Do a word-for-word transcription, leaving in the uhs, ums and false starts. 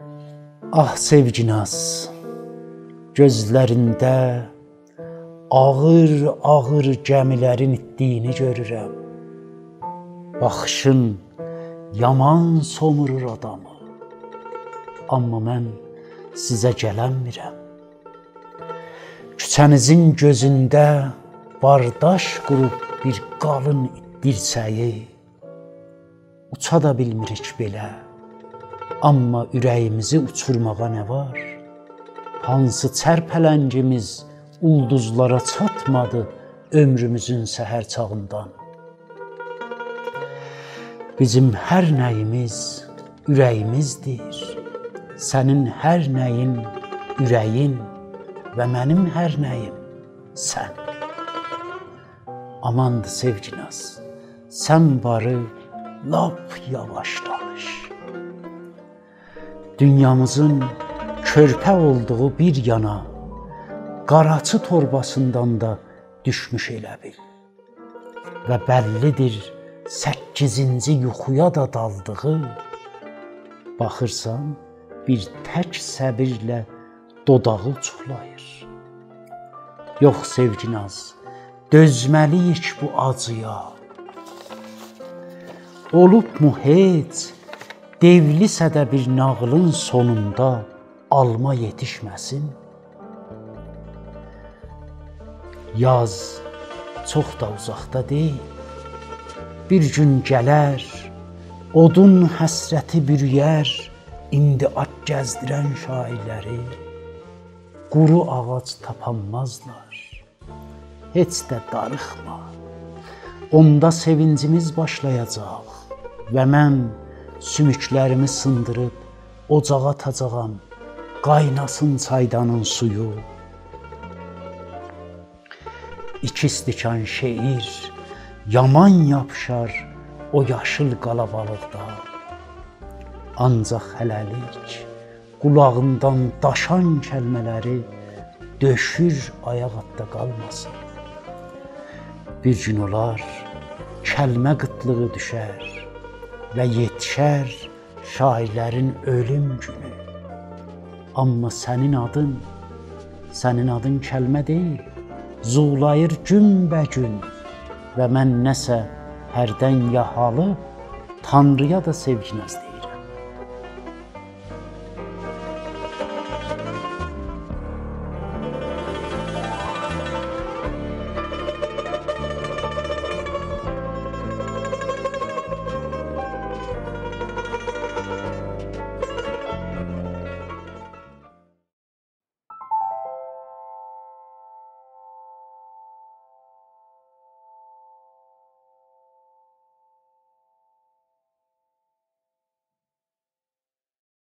آه سئوگیناز، گؤزلرینده آغیر-آغیر گمی‌لرین ایتدیگینی گؤرورم. باخیشین یامان سومورور آدامی. آمما من سیزه گلنمیرم. کوچه‌نیزین گؤزونده بارداش قوروب بیر قالین دیرسه‌یی، اوچا دا بیلمیریک بئله. آمما اوره‌ییمیزی اوچورماغا نه وار؟ هانسی چرپلنگیمیز اولدوزلارا چاتمادی عؤمروموزون سحر چاغیندان؟ بیزیم هر نه‌ییمیز اوره‌ییمیزدیر. سنین هر نه‌یین اوره‌یین و منیم هر نه‌ییم سن. آماندی سئوگیناز، سن باری لاپ یاواش دانیش. دونیامیزین کؤرپه اولدوغو بیر یانا، قاراچی تورباسیندان دا دوشموش ائله بیل. و بللی‌دیر، سککیزینجی یوخویا دا دالدیغی. باخیرسان، بیر تک صبیرله دوداغی اوچوقلاییر. یوخ، سئوگیناز، دؤزمه‌لی‌ییک بو آجییا. اولوبمو هئچ، دئولیسه ده بیر ناغیلین سونوندا آلما یئتیشمه‌سین؟ یاز چوخ دا اوزاقدا دئییل. بیر گون گلر، اودون حسرتی بورویر ایندی آت گزدیرن شاعیرلری. قورو آغاج تاپانمازلار. هئچ ده داریخما. اوندا سئوینجیمیز باشلایاجاق و من سوموکلریمی سیندیریب اوجاغا آتاجاغام، قایناسین چایدانین سویو. ایکی استکان شعر یامان یاپیشار او یاشیل قالابالیقدا. آنجاق هله‌لیک قولاغیندان داشان کلمه‌لری دؤشور، آیاق آلتدا قالماسین. بیر گون اولار، کلمه قیتلیغی دوشر و یئتیشر شاعیرلرین اؤلوم گونو. آمما سنین آدین، سنین آدین کلمه دئییل، زولاییر گون‌به‌گون و من نه‌سه هردن یاهالیب تانرییا دا سئوگیناز دئییرم.